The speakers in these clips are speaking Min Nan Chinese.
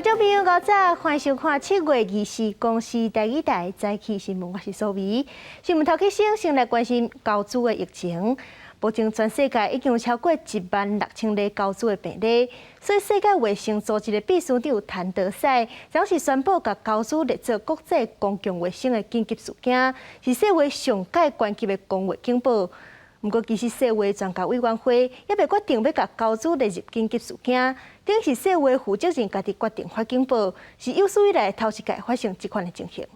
眾朋友，午早，歡迎收看7月24公視台語台早起新聞，我是蘇眉。新聞頭起先，先來關心猴痘的疫情。目前全世界已經有超過1萬6千例猴痘的病例，所以世界衛生組織的秘書長譚德塞昨是宣布，共猴痘列做國際公共衛生的緊急事件，是世衛上蓋關級的公衛警報。毋過，其實世衛專家委員會猶未決定欲共猴痘列入緊急事件，等於是世衛負責人家己決定發警報，是有史以來頭一擺發生這款的情形。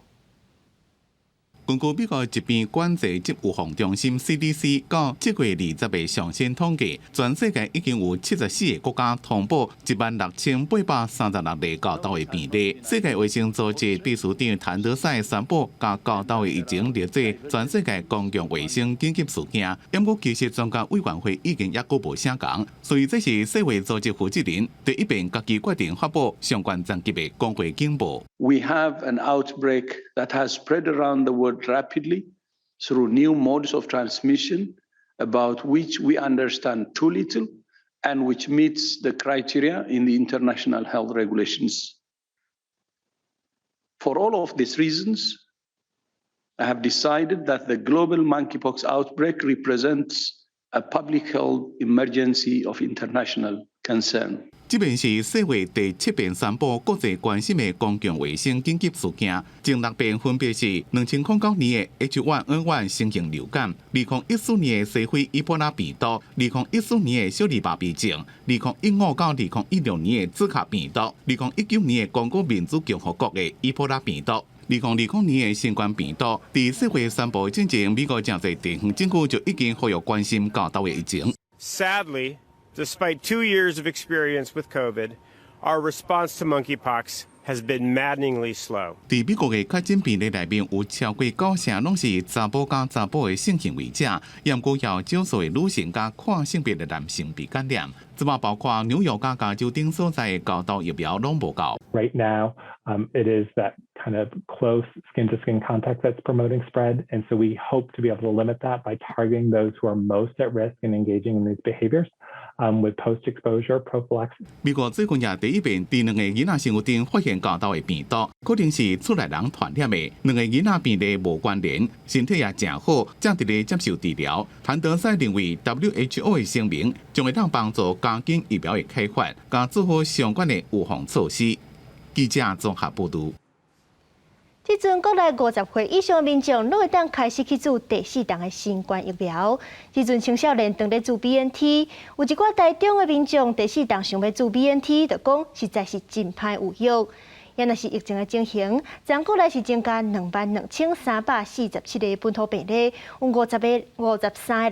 根據美國疾病管制及預防中心 CDC 到這月20日上新統計，全世界已經有74個國家通報16,836例猴痘的病例。世界衛生組織秘書長譚德塞宣布，共猴痘的疫情列做全世界公共衛生緊急事件。毋過其實專家委員會意見猶閣無啥仝，所以這是世衛組織負責人第一遍家己決定發布相關層級的公衛警報。 We have an outbreak that has spread around the world rapidly through new modes of transmission about which we understand too little and which meets the criteria in the international health regulations. For all of these reasons, I have decided that the global monkeypox outbreak represents a public health emergency of international concern. 這遍是世衛第七遍宣布國際關心的公共衛生緊急事件，前六遍分別是2009年的 H1N1 新型流感、2014年的西非伊波拉病毒、2014年的小兒麻痹症、2015到2016年的茲卡病毒、2019年的剛果民主共和國的伊波拉病毒。2020年的新冠病毒。佇世衛宣布進前，美國誠濟地方政府就已經呼籲關心猴痘的疫情。 Sadly, despite 2 years of experience with COVID, our response to monkeypox has been maddeningly slow. 佇美國的確診病例內面有超過九成攏是查埔佮查某的性行為者，毋過有少數的女性佮跨性別的男性被感染。這馬包括紐約佮加州等所在的猴痘疫苗攏無夠。 Right now, it is that kind of close skin-to-skin contact that's promoting spread, and so we hope to be able to limit that by targeting those who are most at risk in engaging in these behaviors with post-exposure prophylaxis. 美國最近也第一遍佇兩个囡仔身軀頂發現猴痘的病毒，可能是厝內人傳染的。兩个囡仔病例無關聯，身體也誠好，正佇咧接受治療。譚德塞認為 WHO 的聲明將會當幫助加緊疫苗的開發，佮做好相關的預防措施。記者綜合報導。這陣國內50歲以上民眾攏會當開始去注第四針的新冠疫苗。這陣青少年當咧注 BNT，有一寡台中的民眾第四針想欲注 BNT，就講實在是真歹預約。也若是疫情的情形，昨國內是增加22,347個本土病例，有53個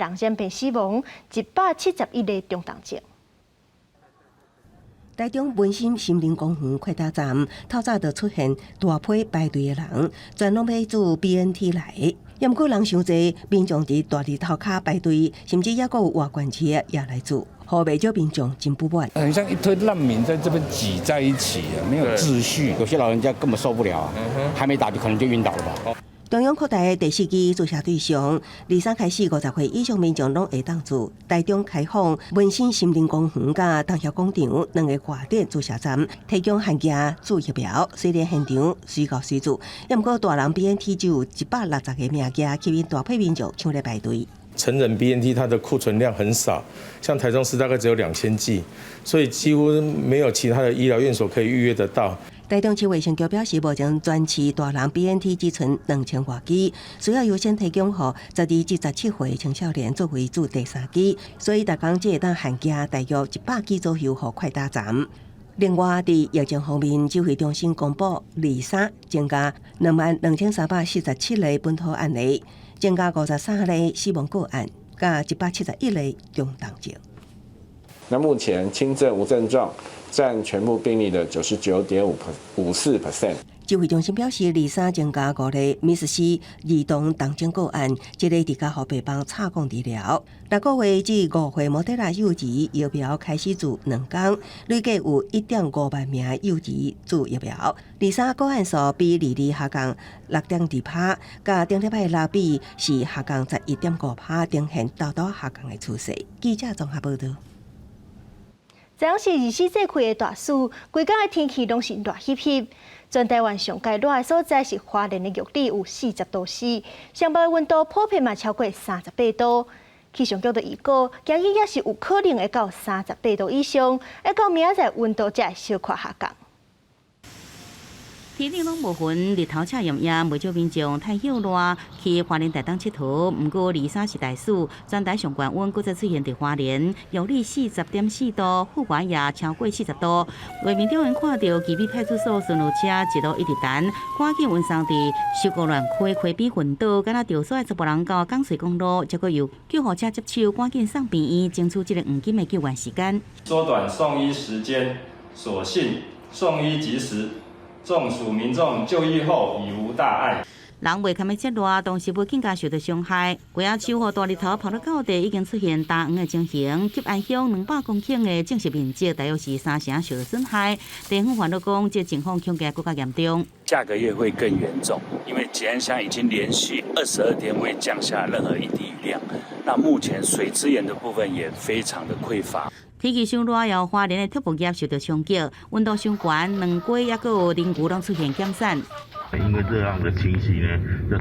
人染病死亡，171個中重症。台中文心森林公園快打站，透早就出現大批排隊的人，全攏欲注 BNT 來。毋過人傷濟，民眾佇大日頭跤排隊，甚至猶閣有外縣市也來注，予袂少民眾真不滿。很像一堆難民在這邊擠在一起啊，沒有秩序。有些老人家根本受不了啊，還沒打就可能就暈倒了吧。中央擴大第四劑注射對象，23開始50歲以上民眾攏會當注。台中開放文心森林公園佮東協廣場兩个外展注射站，提供限額注疫苗。雖然現場隨到隨注，毋過大人 BNT 只有160個名額，吸引大批民眾搶來排隊。成人 BNT 它的庫存量很少，像台中市大概只有2000劑，所以幾乎沒有其他的醫療院所可以預約得到。台中市衛生局表示，目前全市大人 BNT 只賰2000外劑，需要優先提供予12至17歲青少年作為注第三劑，所以逐工只會當限額大約100劑左右予快打站。另外，佇疫情方面，指揮中心公布，23增加22,347例本土案例，增加53例死亡個案，佮171例中重症。那目前輕症無症狀佔全部病例的99.54%。指揮中心表示，23增加五例MIS-C 兒童重症個案，一个佇加護病房插管治療。6個月至5歲莫德納幼兒疫苗開始注兩工，累計有1.5萬名幼兒注疫苗。23個案數比22下降6.2趴，佮頂禮拜六比是下降11.5趴，呈現陡陡下降的趨勢。記者綜合報導。昨昏是24節氣的大暑，規工的天氣攏是熱翕翕。全台灣上蓋熱的所在是花蓮的玉里有40度4，上北的溫度普遍嘛超過38度。氣象局就預告，今日也是有可能會到三十八度以上，一到明仔載溫度才會小可下降。天頂攏無雲，日頭赤炎炎，袂少民眾趁歇熱去花蓮台東𨑨迌。毋過23是大暑，全台上懸溫閣再出現佇花蓮，玉里40.4度，富源也超過40度。畫面中𪜶看著旗尾派出所巡邏車一路一直等，趕緊運送佇秀姑巒溪溪邊昏倒，敢若著煞的查埔人到港穗公路，才閣由救護車接手，趕緊送病院，爭取這个黃金的救援時間。縮短送醫時間，所幸送醫及時。中暑民眾就醫後已無大礙。人袂堪得這熱，動植物更加受到傷害。雞仔樹予大日頭曬到到地，已經出現焦黃的情形。吉安鄉200公頃的種植面積，大約是三成受到損害。地方煩惱講，這情況恐驚閣較嚴重。下個月會更嚴重，因為吉安鄉已經連續22天未降下任何一滴雨量。那目前水資源的部分也非常的匱乏。天氣傷熱，予花蓮的畜牧業受到衝擊，溫度傷懸，卵雞抑閣有奶牛攏出現減產。因為熱浪的侵襲呢，就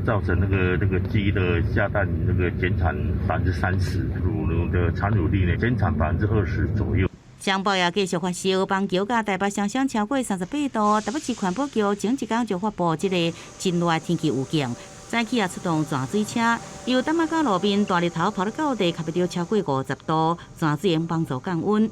造成那個雞的下蛋那個減產30%，乳牛的產乳率呢減產20%左右。上報也繼續發燒，板橋佮台北雙雙超過38度，台北市環保局前一工就發布這個真熱天氣預警。早起也出動泉水車，由淡仔到路邊大日頭曬到到地，吸著超過50度，泉水用幫助降溫，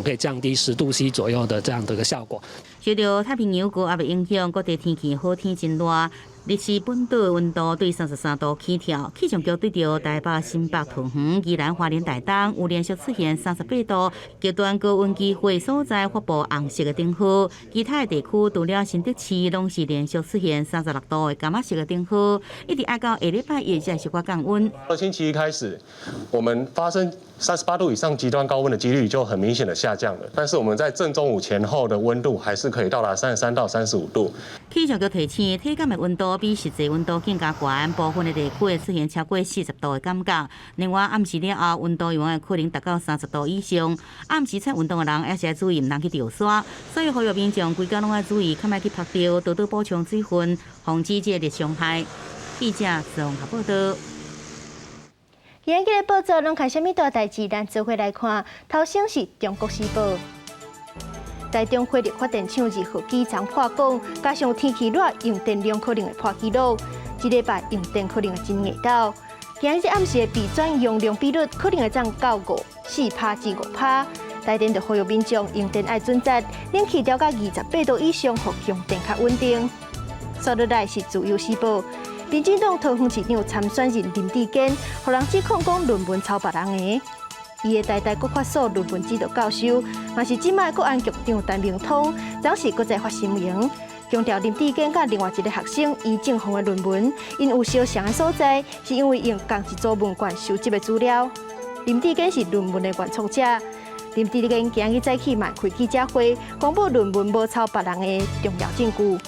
可以降低10度 C 左右的這樣的一個效果。受著太平洋高壓的影響，各地天氣好天真熱。日時本島溫度對33度起跳，氣象局對著台北、新北、桃園、宜蘭、花蓮、台東有連續出現38度極端高溫機會所在發布紅色的燈號，其他的地區除了新竹市，攏是連續出現36度的柑仔色的燈號，一直愛到下禮拜一才小可降溫。星期一開始，我們發生38度以上極端高溫的幾率就很明顯的下降了，但是我們在正中午前後的溫度還是可以到達33到35度。氣象局提醒，體感的溫度比實際溫度更加懸，部分的地區會出現超過40度的感覺。另外，暗時了後，溫度有可能達到30度以上。暗時出運動的人也是愛注意，毋通去著沙。所以呼籲民眾規工攏愛注意，較莫去曝著，多多補充水分，防止這個熱傷害。記者綜合報道。今日的報道攏看啥物大代誌？咱做伙來看，頭先是中國時報。台中火力發電廠2號機昨破功，加上天氣熱，用電量可能會破紀錄。這禮拜用電可能會真硬到。今日暗時的備轉容量比率可能會漲到4%至5%。台電就呼籲民眾用電愛準則，冷氣調到28度以上，予供電較穩定。紲落來是自由時報，民進黨桃園市長參選人林智堅，予人指控講論文抄別人的。伊的台大國法所論文指導教授，嘛是這擺國安局長陳明通，昨時閣再發聲明，強調林智堅佮另外一个學生余正鳳的論文，𪜶有相像的所在，是因為用仝一組問卷收集的資料。林智堅是論文的原創者，林智堅今日早起嘛開記者會，公布論文無抄別人的重要證據。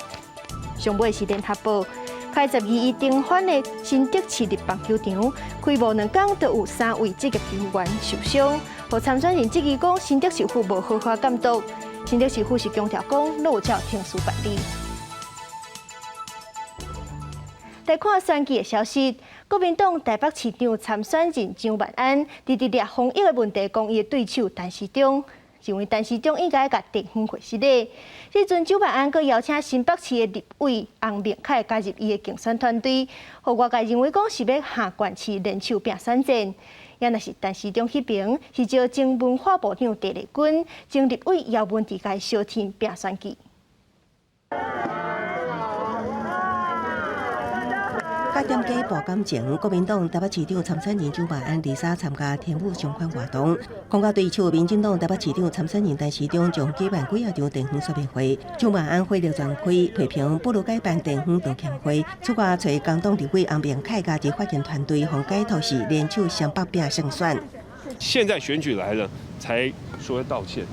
上尾是聯合報。開12醫定番的新竹市立棒球場，開幕兩工就有三位職業球員受傷，予參選人質疑講新竹市府無好好監督。新竹市府是強調講，攏有照程序辦理。來看選舉的消息，國民黨台北市長參選人蔣萬安，佇佇掠防疫的問題，講伊的對手陳時中。認為陳時中應該共地方會失禮。這陣蔣萬安閣邀請新北市的立委洪明凱加入伊的競選團隊，予外界認為講是欲下縣市聯手拼選戰。也若是陳時中彼爿，是招前文化部長鄭麗君、前立委姚文智共相挺拼選舉。佮店家博感情，國民黨台北市長參選人蔣萬安二三參加天母相關活動，講佮對手民進黨台北市長參選人陳時中將舉辦幾仔場地方說明會，蔣萬安火力全開，批評不如改辦地方道歉會，出外揣工黨立委洪明凱加入發言團隊，予解讀是聯手雙北拼勝選。現在選舉來了，才說道歉，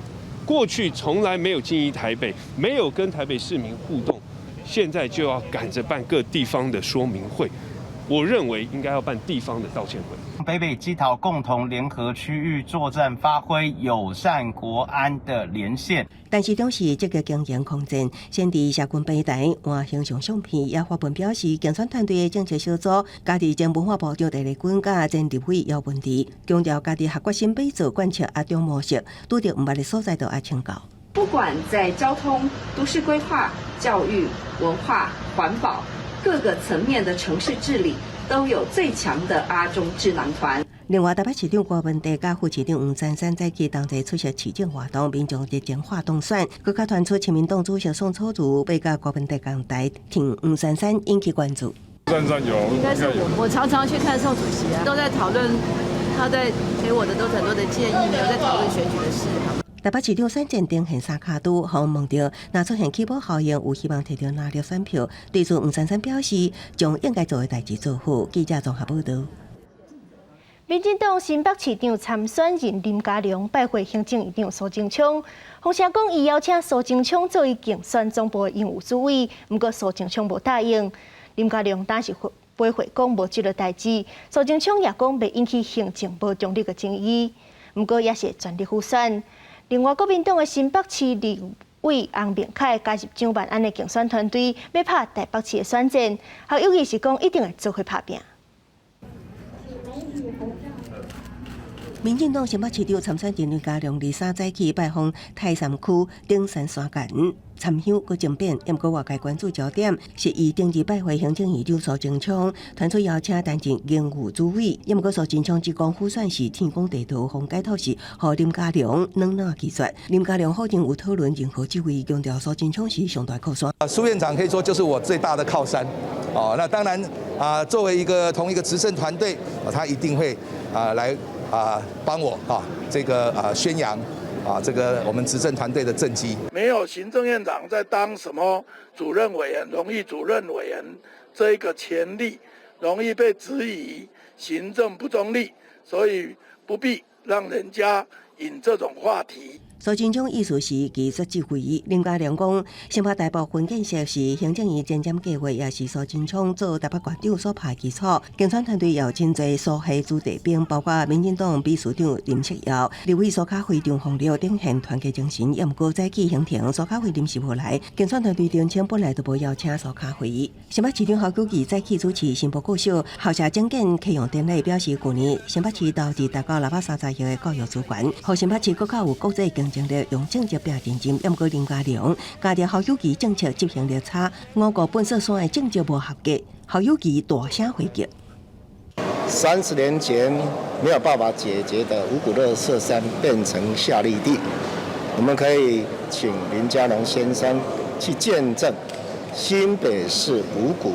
過去從來沒有經營台北，沒有跟台北市民互動。現在就要趕着辦各地方的說明會，我認為應該要辦地方的道歉會。北北基桃共同聯合區域作戰，發揮友善國安的連線。但是當時積極經營空戰，先佇社群平台換形象相片，也發文表示競選團隊的政策小組，家己前文化部長鄧麗君佮前立委姚文智，強調家己下決心欲做貫徹阿中模式，拄著毋捌的所在就愛請教。不管在交通、都市規劃、教育、文化、環保各個層面的城市治理，都有最強的阿中智囊團。另外，台北市長柯文哲佮副市長黃珊珊早起同齊出席市政活動，民眾熱情話當選，閣較傳出親民黨主席宋楚瑜欲佮柯文哲仝台，挺黃珊珊引起關注。珊珊有，應該是我常常去看宋主席啊，都在討論，他在給我的都很多的建議，沒有在討論選舉的事。台北市長選戰呈現三跤拄，予問著，若出現氣泡效應，有希望提著哪粒選票？對此，黃珊珊表示，將應該做的代誌做好。記者綜合報道。民進黨新北市長參選人林佳龍拜會行政院長蘇貞昌，風聲講伊邀請蘇貞昌做伊競選總部的榮譽主委，毋過蘇貞昌無答應。林佳龍當時回回講無這個代誌，蘇貞昌也講袂引起行政無中立的爭議，毋過也是全力輔選。另外，國民黨的新北市立委洪明凱加入蔣萬安的競選團隊，欲拍台北市的選戰，侯友宜是講一定會做伙拍拚。民進黨新北市長參選人林佳龍23早起拜訪泰山區頂山山間參香閣爭辯，毋過外界關注焦點是伊頂日拜會行政院長蘇貞昌，傳出邀請擔任榮譽主委，毋過蘇貞昌只講輔選是天公地道，予解託是予林佳龍軟軟拒絕。林佳龍否認有討論任何職位，強調蘇貞昌是上大靠山。蘇院長可以說就是我最大的靠山。哦，那當然啊，作為一個同一個執政團隊，他一定會啊來啊幫我啊這個啊宣揚啊這個我們執政團隊的政績。沒有行政院長在當什麼主任委員、榮譽主任委員這一個權力，容易被質疑行政不中立，所以不必讓人家引這種話題。蘇貞昌意思是拒絕指揮。林佳龍講，新北大部分建設是行政院前瞻計劃，也是蘇貞昌做台北縣長所拍基礎。競選團隊有真濟蘇系子弟兵，包括民進黨秘書長林書堯、立委蘇卡輝、張鳳六等現團結精神。也毋過早起行程，蘇卡輝臨時無來。競選團隊聲稱本來就無邀請蘇卡輝。新北市長侯友宜早起主持新埔國小校舍整建啟用典禮，表示舊年新北市投入達到630億的教育資源，予新北市閣較有國際競爭力，用政績拚認真，毋過林佳龍加入侯友宜政策執行力差，五股糞埽山的政績無合格，侯友宜大聲回擊。30年前沒有辦法解決的五股垃圾山變成夏綠地，我們可以請林佳龍先生去見證新北市五股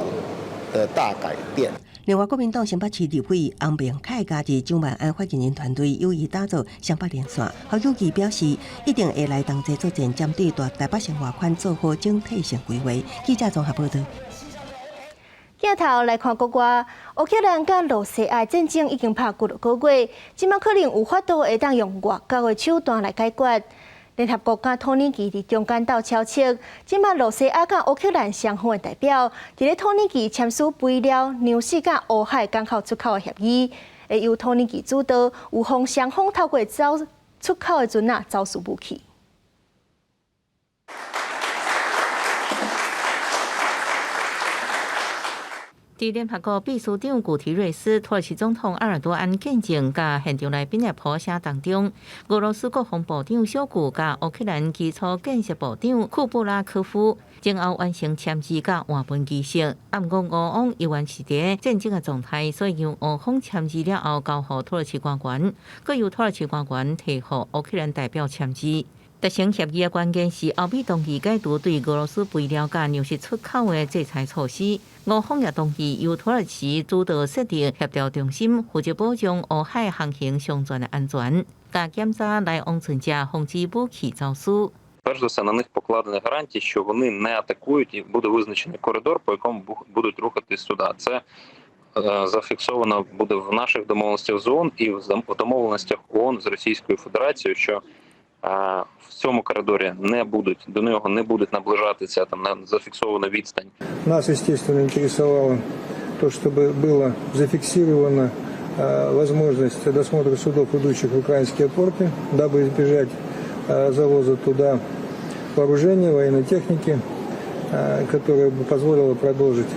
的大改變。另外，國民黨新北市立委洪明凱加入蔣萬安發言人團隊，有意打造雙北連線。侯友宜表示，一定會來同齊作戰，針對大台北生活圈做好整體性規劃。記者綜合報道。鏡頭來看國外，烏克蘭佮羅西亞戰爭已經拍幾落個月，這擺可能有法度會當用外交的手段來解決。聯合國佮土耳其佇中間鬥敲尺，這擺羅西亞佮烏克蘭雙方的代表，佇咧土耳其簽署肥料、糧食佮烏海港口出口的協議，會由土耳其主導，有予雙方透過走出口的船仔走私武器。佇聯合國秘書長古提瑞斯、土耳其總統埃爾多安見證佮現場來賓的噗聲當中，俄羅斯國防部長紹古佮烏克蘭基礎建設部長庫布拉科夫前後完成簽字佮換文儀式。啊，毋過烏方猶原是佇戰爭的狀態，所以由烏方簽字了後交予土耳其官員，閣由土耳其官員提予烏克蘭代表簽字。達成協議的關鍵是歐美同意解除對俄羅斯肥料佮糧食出口的制裁措施。俄方也同意由土耳其主導設立協調中心，負責保障烏海航行商船的安全，佮檢查來往船隻，防止武器走私。 Перш за все на них покладені гарантії, що вони не атакують і буде визначений коридор, по якому будуть рухатись суда. Це зафіксовано буде в наших домовленостях з ООН і в домовленостях ООН з Російською Федерацією, що в цьому коридорі не будуть до нього не будуть наближатися там на зафіксовану відстань. Нас, естественно, интересовало то, чтобы была зафиксирована возможность досмотра судов, идущих в украинские порты, дабы избежать завоза туда вооружения, военной техники, которая бы позволила продолжить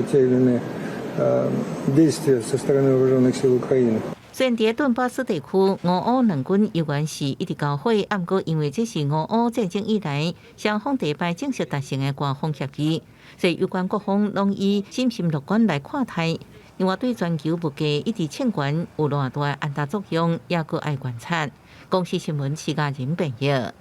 те или иные действия со стороны вооруженных сил Украины. 雖然佇頓巴斯地區，俄烏兩軍猶原是一直交火，毋過因為這是俄烏戰爭以來雙方第一擺正式達成的官方協議，所以有關各方攏以審慎樂觀來看待。另外，對全球物價一直衝懸有偌大的按壓作用，也閣愛觀察。公視新聞徐嘉仁編譯。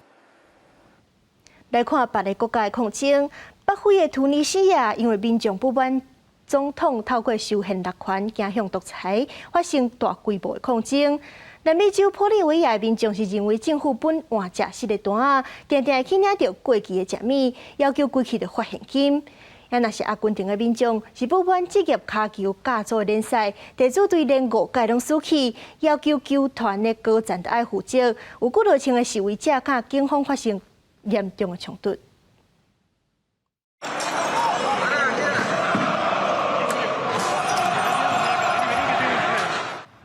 來看別个國家的抗爭，北非的突尼西亞因為民眾不滿總統透過修憲立權，走向獨裁，發生大規模的抗爭。南美洲玻利維亞的民眾是認為政府分換食失的單仔，定定會去領著過期的食物，要求機器著發現金。啊，若是阿根廷的民眾是不滿職業跤球甲組的聯賽，地主隊連五屆攏輸去，要求球團的高層著愛負責。有幾落千个示威者佮警方發生嚴重的衝突。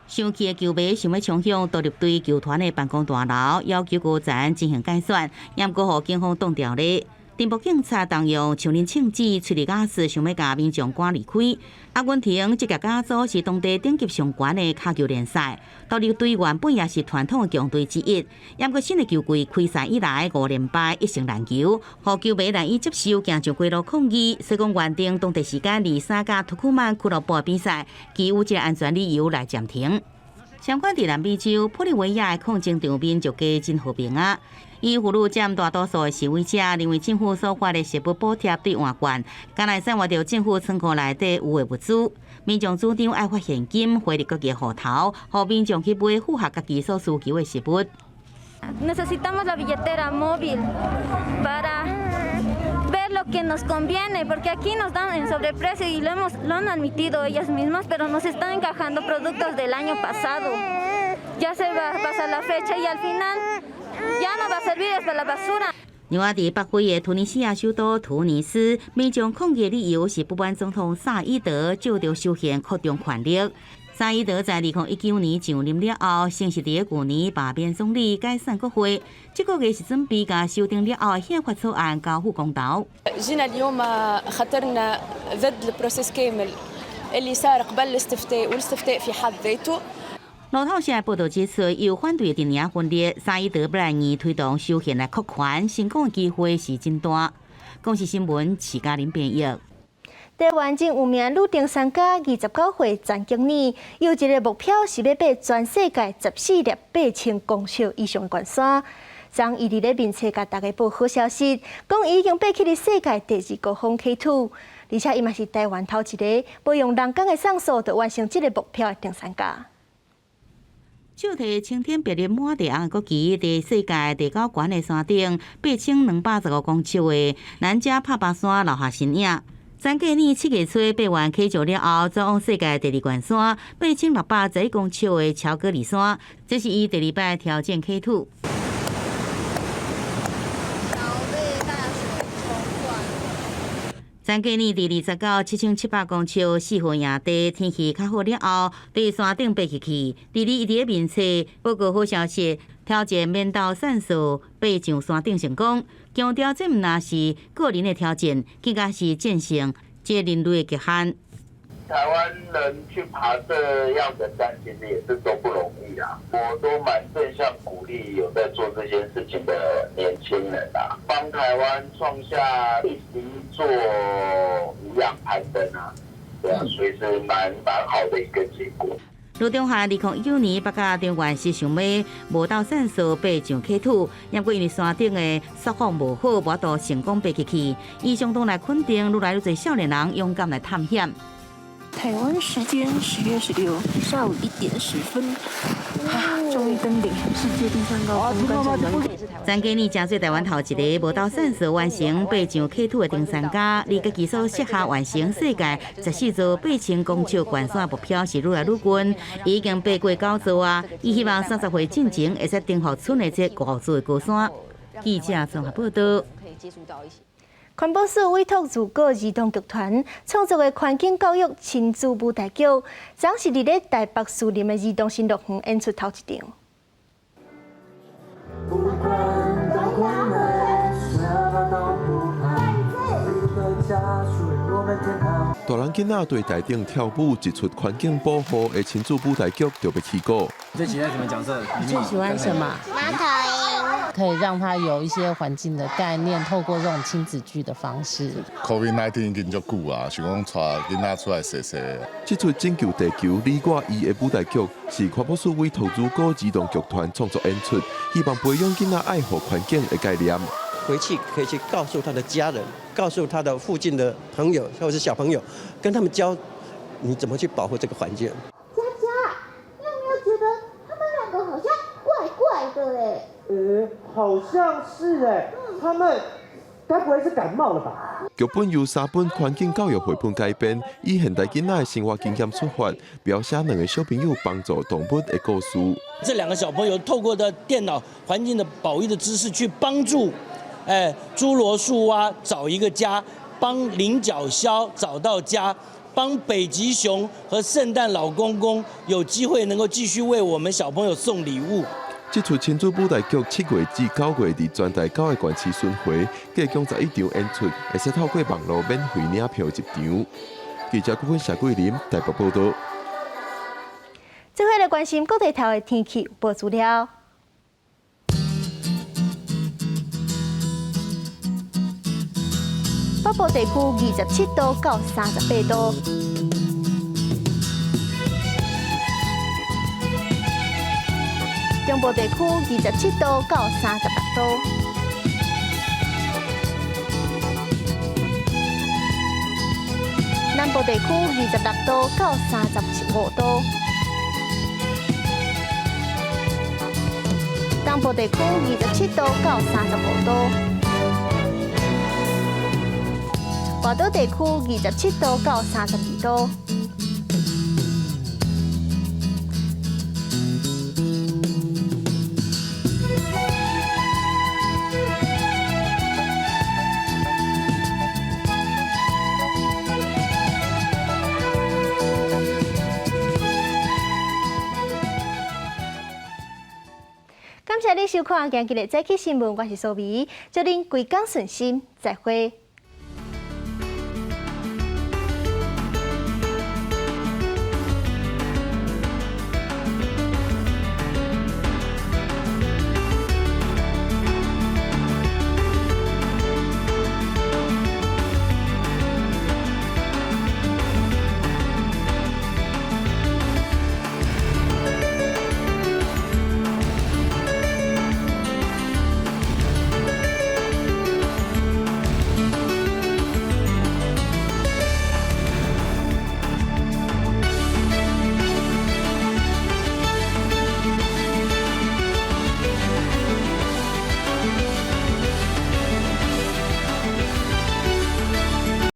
生氣的球迷想欲衝向獨立隊球團的辦公大樓，要求高層進行改選，毋過予警方擋牢咧。鎮暴警察動用樹林槍支、催淚瓦斯，想欲共民眾趕離開。阿根廷職業甲組是當地等級上懸的跤球聯賽，獨立隊原本也是傳統的強隊之一。毋過新的球季開賽以來五連敗，一勝難求，予球迷難以接受，行上街路抗議。所以講原定當地時間23佮圖庫曼俱樂部的比賽，基於這个安全理由來暫停。相反，佇南美洲玻利維亞的抗爭場面就加真和平啊！伊俘虜佔大多數的示威者認為政府所發的食物補貼兌換券，敢若會使換著政府倉庫內底有的物資。民眾主張愛發現金匯入家己戶頭，予民眾去買符合家己所需求的食物。 Necesitamos la billetera móvil para ver lo que nos conviene, porque aquí nos dan en sobreprecio y lo han admitido ellas mismas, pero nos están encajando productos del año pasado. Ya se va a pasar la fecha y al final ya no va a servir, es para la basura. 另外，佇北非的突尼西亞首都突尼斯，民眾抗議理由是不滿總統薩伊德藉著修憲擴張權力。薩伊德在2019年上任了後，先是佇舊年罷免總理，解散國會。這個月是準備共修訂了後的憲法草案交付公投。 جينا اليوم خاطرنا ضد ال processus كامل اللي صار قبل الاستفتاء والاستفتاء في حد ذاته。路透社報道指出，有反對的陣營分裂，薩伊德欲來硬推動修憲來擴權，成功的機會是真大。公視新聞徐嘉玲編譯。台灣真有名女登山家29歲陳景妮，有一个目標是欲爬全世界14粒8000公尺以上的懸山。昨伊佇咧面冊共大家報好消息，講伊已經爬去佇世界第二高峰 K2，而且伊嘛是台灣頭一个無用人工的桲索就完成這个目標的登山家。手提青天白日滿地紅的國旗，佇世界第九懸的山頂，8215公尺的南迦帕巴山留下身影。陳建年7月初爬完 K 九了後，轉往世界第二懸山8611公尺的喬戈里山，這是伊第二擺挑戰 K2。陳建年佇297700公尺四號營地，天氣較好了後，佇山頂爬起去。第二伊佇咧面冊報告好消息，挑戰免鬥散數爬上山頂成功，強調這毋但是個人的挑戰，更加是戰勝這人類的極限。台灣人去爬這樣的山，其實也是都不容易啊！我都蠻正向鼓勵有在做這件事情的年輕人啊，幫台灣創下第11座無氧攀登啊，對啊，所以是蠻好的一個結果。呂中漢2019年北甲中原是想欲無鬥散數爬上 K2，毋過因為山頂的雪況無好，無法度成功爬起去。伊相當來肯定，愈來愈濟少年人勇敢來探險。台灣時間10月16下午1點10分，啊，終於登頂世界第三高峰關山短。陳建年成做台灣頭一个無鬥散數完成爬上 K2 的登山家，離家己所設下完成世界14座8000公尺懸山目標是愈來愈近，已經爬過九座啊！伊希望30歲進前會使征服賰的這五座高山。記者綜合報道。環保署委託如果兒童劇團創作的環境教育親子舞台劇，昨是佇咧台北樹林的兒童新樂園演出頭一場。大人囡仔對台頂跳舞，一齣環境保護的親子舞台劇就欲起鼓。最期待什麼角色？你最喜歡什麼？貓頭鷹。可以讓他有一些環境的概念，透過這種親子劇的方式。 COVID-19 已經足久啊，想講帶囡仔出來踅踅。這齣拯救地球你我伊的舞台劇是環保署委託如果兒童劇團創作演出，希望培養囡仔愛護環境的概念。回去可以去告訴他的家人，告訴他的附近的朋友或者是小朋友，跟他們教你怎麼去保護這個環境。佳佳，你有沒有覺得他們兩個好像怪怪的欸？好像是欸，他們該不會是感冒了吧？劇本由三本環境教育繪本改編，以現代囡仔的生活經驗出發，描寫兩個小朋友幫助動物的故事。這兩個小朋友透過的電腦環境的保育的知識去幫助。侏羅樹蛙找一個家，幫領角鴞找到家，幫北極熊和聖誕老公公有機會能夠繼續為我們小朋友送禮物。這齣親子舞台劇7月至9月佇全台9個縣市巡迴，計共11場演出，會使透過網路免費領票入場。記者郭芬、謝桂林台北報導。最後來關心各地頭的天氣報資料。北部地區27度到38度，中部地區27度到38度，南部地區26度到35度，東部地區27度到35度。外島地區27度到32度。感謝你收看今日的早起新聞，我是蘇美，祝恁規工順心，再會。